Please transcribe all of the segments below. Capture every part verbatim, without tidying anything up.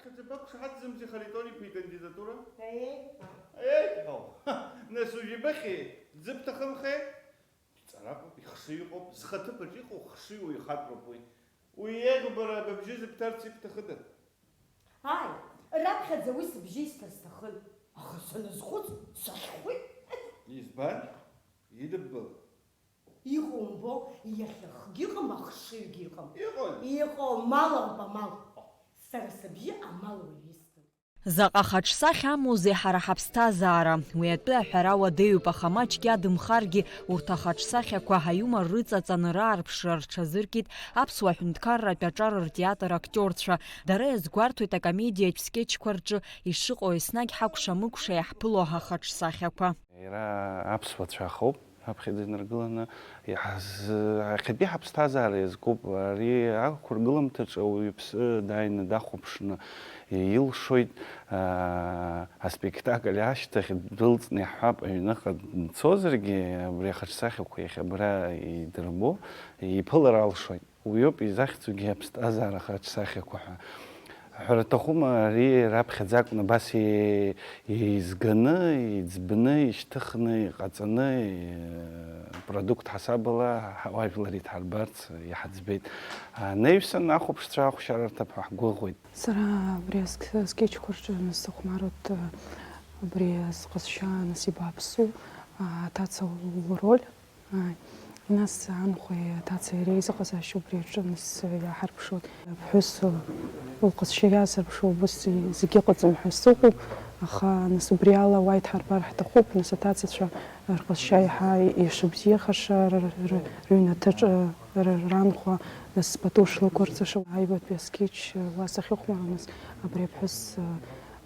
Қыҭа бақәшаҳаҭӡамзи Харитон-иԥа икандидатура? Еи! Еи, ҳәо! Нас уажә ибыхьи, дзыбҭахымхеи? Ҵаракоуп, ихшыҩ ыҟоуп, зхаҭыԥаҿ иҟоу хшыҩ уаҩхатәроуп уи. Уи иеӷьбара ба бжьы зыбҭарц ибҭахыда? Ааи, раԥхьаӡа уи сыбжьы исҭар сҭахын, аха саназхәыц, сахьхәит. Избан? Идыббыл? Иҟоу умбо, иахьа хгьы ыҟам, ахшыҩгьы ыҟам. Иҟои? Иҟоу амал ауп, амал. Сара сыбжьы амал уаҩ исҭоит. Заҟа хаҿсахьа амоузеи ҳара ҳаԥсҭазаара! Уи атәы аҳәара уадаҩуп, аха маҷк иадымхаргьы, урҭ ахаҿсахьақәа аиумор рыҵаҵаны раарԥшра рҽазыркит Аԥсуа ҳәынҭқарратә аҿар ртеатр актиорцәа. Дара иазгәарҭоит акомедиатә скетчқәа рҿы ишыҟоу, еснагь ҳакәша-мыкәша иаҳԥыло ахаҿсахьақәа. Иара аԥсуа цәахоуп, раԥхьаӡа инаргыланы, иаҳз-, иахьатәи ҳаԥсҭазаара иазкуп. Ари ақәыргыламҭаҿы ауаҩԥсы дааины дахәаԥшны илшоит, аа, аспектакль ашьҭахь дәылҵны иаҳҳәап, аҩныҟа дцозаргьы, абри ахаҿсахьақәа иахьа абра идырбо, иԥылар алшоит. Уиоуп изахьӡугьы аԥсҭазаара хаҿсахьақәа ҳәа. Ҳәара аҭахума, ари раԥхьаӡа акәны абас е-, еизганы, иӡбны, ишьҭыхны, иҟаҵаны, е-, продукт ҳасабала ҳа-, уажәлар идҳарбарц иҳаӡбеит. Анаҩсан ахәаԥшцәа ахәшьара рҭап ҳәа ҳгәыӷуеит. Сара абри аск-, аскетчқәа рҿы анысыхәмаруеит, абри сҟазшьа аныс ибааԥсу, а, аҭаца лроль. Ааи. Нас анхәеи аҭацеи реизыҟазаашьа убри аҿы нас иааҳарԥшуеит. Аԥҳәыс лҟазшьа иаасырԥшуа убыс зегьы ыҟаӡам ҳәа сыҟоуп, аха нас убри ала уа идҳарбар ҳҭахуп, нас аҭацацәа рҟазшьа иаҳа ишыбзиахаша р-, р-, рыҩнаҭаҿы р-, ранхәа, нас пату шлықәырҵаша, аҩбатәи аскетч уа сахьыхәмаруа, нас абри аԥҳәыс,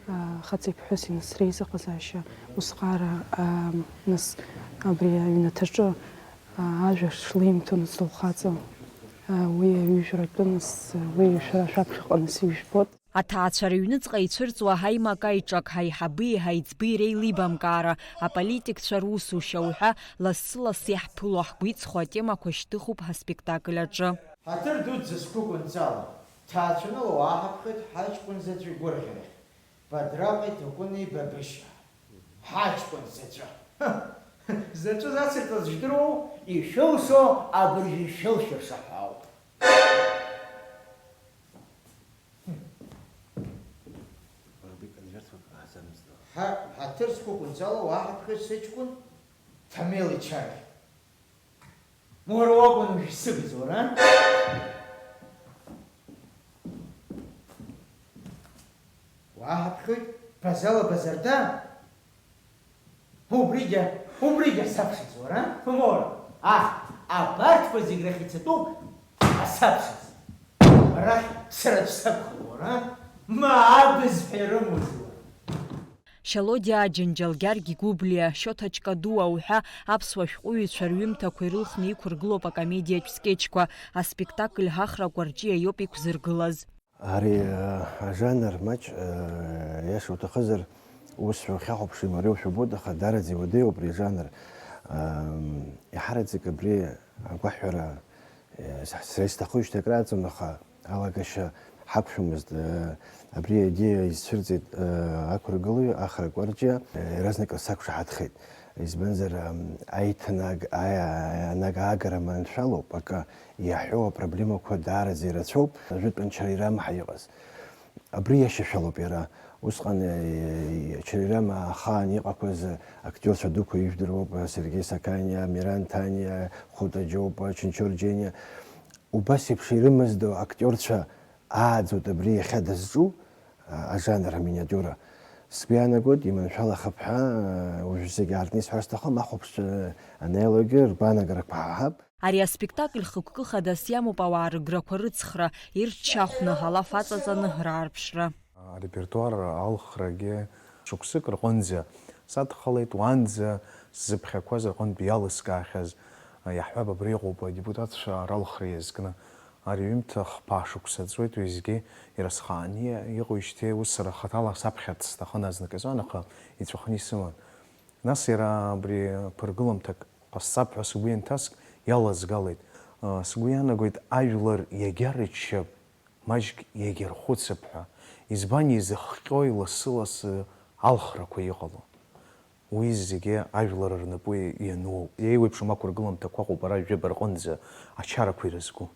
а, хаҵеи ԥҳәыси нас реизыҟазаашьа усҟара, а, нас абри аҩнаҭаҿы, а, ажәа шлеимҭо нас лхаҵа, а, уи аҩыжәра атәы нас, уи шәара шәаԥхьаҟа нас ижәбоит. Аҭаацәа рыҩныҵҟа ицәырҵуа ҳаимак-аиҿак, ҳаиҳаби ҳаиҵби реилибамкаара, аполитикцәа русушьа уҳәа лассы-ласс иаҳԥыло ҳгәы иҵхо атемақәа шьҭыхуп ҳаспектакль аҿы. Ҳаҭыр дуӡӡа сгәыкәынҵала, ҭаацәанала уааҳаԥхеит ҳаҷкәын заҵәы игәырӷьарахь. Бадраҟи Ҭакәыни Бабышьаа, ҳаҷкәын заҵәы. Заҵәы зацырҵаз жәдыруоу? Ишәылшо абыржәы ишәылшәырша ҳәа ауп. Ҳа-, ҳаҭыр зқәу Кәынҵала уаҳаԥхьоит сыҷкәын Ҭамел ичара. Уара уакәын уажә исыгыз, уара? Уаҳаԥхьоит Базала Базарда. Убригьы, убригьы асабшаз, уара? Умора, аҳ, абарҭқәа зегь рахь ицатәуп асабшаз. Арахь сара сакәхап, уара? Ма абызҳәа ирымоузеи, уара? Шьалодиаа Џьанџьал Гьаргь Гәыблиа, Шьоҭа Ҷкадуа уҳәа аԥсуа шәҟәыҩҩцәа рҩымҭақәа ирылхны иқәыргылоуп акомедиатә скетчқәа, аспектакль Ҳахрақәа рҿиа иоуп иқәзыргылаз. Ари, а, ажанр маҷ, а, иаша уҭахызар, ус шәахьахәаԥшуа имариоу шәбоит, аха даараӡа иуадаҩу абри ажанр. Ам, иҳараӡак абри агәаҳәара, е, са, сара исҭахуижьҭеи акрааҵуан, аха алагашьа ҳақәшәомызт. Е, абри аидеиа изцәырҵит, е, ақәыргылаҩ Ахра Кәарҷиа, е, иаразнак сақәшаҳаҭхеит. Избанзар, ам, аиҭанаг-, аи-, анаг-аагара маншәалоуп, акы иаҳәо апроблемақәа даараӡа ирацәоуп, жәытә Анчара ирамҳа иҟаз. Абри иашьашәалоуп иара. Усҟан, е, Анчара ирама ахаан иҟақәаз актиорцәа дуқәа ижәдыруоуп, Сергеи Саканиа, Миран Ҭаниа, Хәыта Џьопа, Чынчор Џьениа. Убас еиԥш ирымаз ду актиорцәа ааӡоит абри иахьа дызҿу, а, ажанр аминиатиура. Сгәы иаанагоит, иманшәалахап ҳәа, а, уажә зегь аартны исҳәар сҭахым, ахәаԥшцәа анеилогьы ргәаанагарақәа ҳаҳап. Ари аспектакль хықәкы хадас иамоуп ауаа рыграқәа рыцхра, ирччахәны, алаф аҵаҵаны раарԥшра. Арепертуар алхрагьы шықәсык рҟынӡа садхалеит, уанӡа сзыԥхьақәаз рҟынтә иалыскаахьаз, иаҳҳәап, абри иҟоуп адепутатцәа ралхра иазкны. Ари ҩымҭа хԥа шықәса ҵуеит, уеизгьы ирасхааны иҟоижьҭеи ус сара хаҭала саԥхьарц сҭахын азныказы, аха иҵәахны исыман. Нас иара абри ԥыргыламҭак ҟасҵап ҳәа сгәы ианҭаск, иалазгалеит. Сгәы иаанагоит, ажәлар иагьа рыччап, маҷк иагьархәыцып ҳәа. Избан изыхҟьои лассы-лассы алхрақәа иҟало? Уи зегьы ажәлар рнапы иануп. Еиуеиԥшым ақәыргыламҭақәа ыҟоуп ара жәаба рҟынӡа ачарақәа ирызку.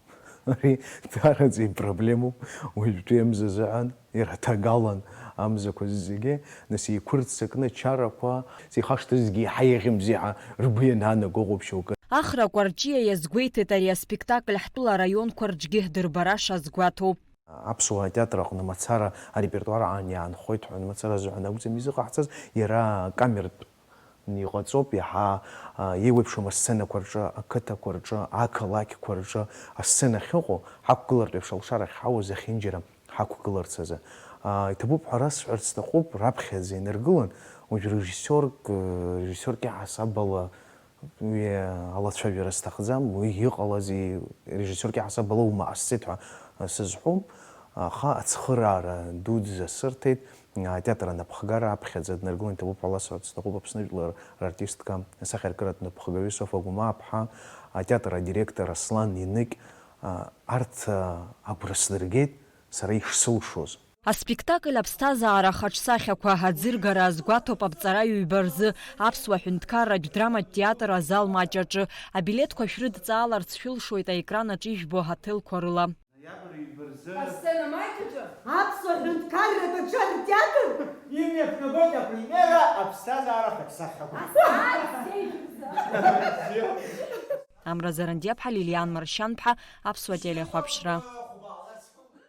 Ари даараӡа ипроблемоуп уажәтәи амза азыҳәан, ирҭагалан амзақәа зегьы, нас еиқәырццакны ачарақәа, зехашҭызгьы еиҳа еиӷьымзи ҳәа ргәы ианаанаго ыҟоуп шьоукы. Ахра Кәарҷиа иазгәеиҭеит ари аспектакль ҳтәыла араионқәа рҿгьы дырбараша азгәаҭоуп. Аԥсуа атеатр аҟны мацара арепертуар аан иаанхоит ҳәа, мацара азыҳәан акәӡам изыҟаҳҵаз, иара акамертә иҟаҵоуп, иаҳа, а, еиуеиԥшым асценақәа рҿы, ақыҭақәа рҿы, ақалақьқәа рҿы асцена ахьыҟоу, ҳақәгылартә еиԥш алшара ахьҳауаз ахьынџьара ҳақәгыларц азы. А, иҭабуп ҳәа расҳәарц сҭахуп, раԥхьаӡа инаргылан, уажә режиссиорк, э, режиссиорк иаҳасаб ала уи алацәажәара сҭахӡам, уи иҟалази, режиссиорк иаҳасаб ала умаҟасҵеит ҳәа сызҳәом, аха ацхыраара дуӡӡа сырҭеит, атеатр анапхгара аԥхьаӡа днаргылан иҭабуп ҳәа ласҳәарц сҭахуп Аԥсны жәлар рартистка, асахьаркыратә напхгаҩы Софа Гәымааԥҳа, атеатр адиректор Аслан Еныкь, арҭ агәра сдыргеит сара ишсылшоз. Аспектакль аԥсҭазаара ахаҿсахьақәа аӡыргара азгәаҭоуп аԥҵара ҩба рзы Аԥсуа ҳәынҭқарратә драматә театр азал маҷ аҿы. Абилеҭқәа шәрыдҵааларц шәылшоит аекран аҿы ижәбо аҳаҭелқәа рыла. Ноиабр ҩба рзы Асцена маҷ аҿы Аԥсуа ҳәынҭқарратә аҿар театр имҩаԥнагоит апремиера аԥсҭазаара ахаҿсахьақәа. Асааҭ зеижә рзы. Амра Зарандиаԥҳа, Лилиан Маршьанԥҳа, Аԥсуа телехәаԥшра.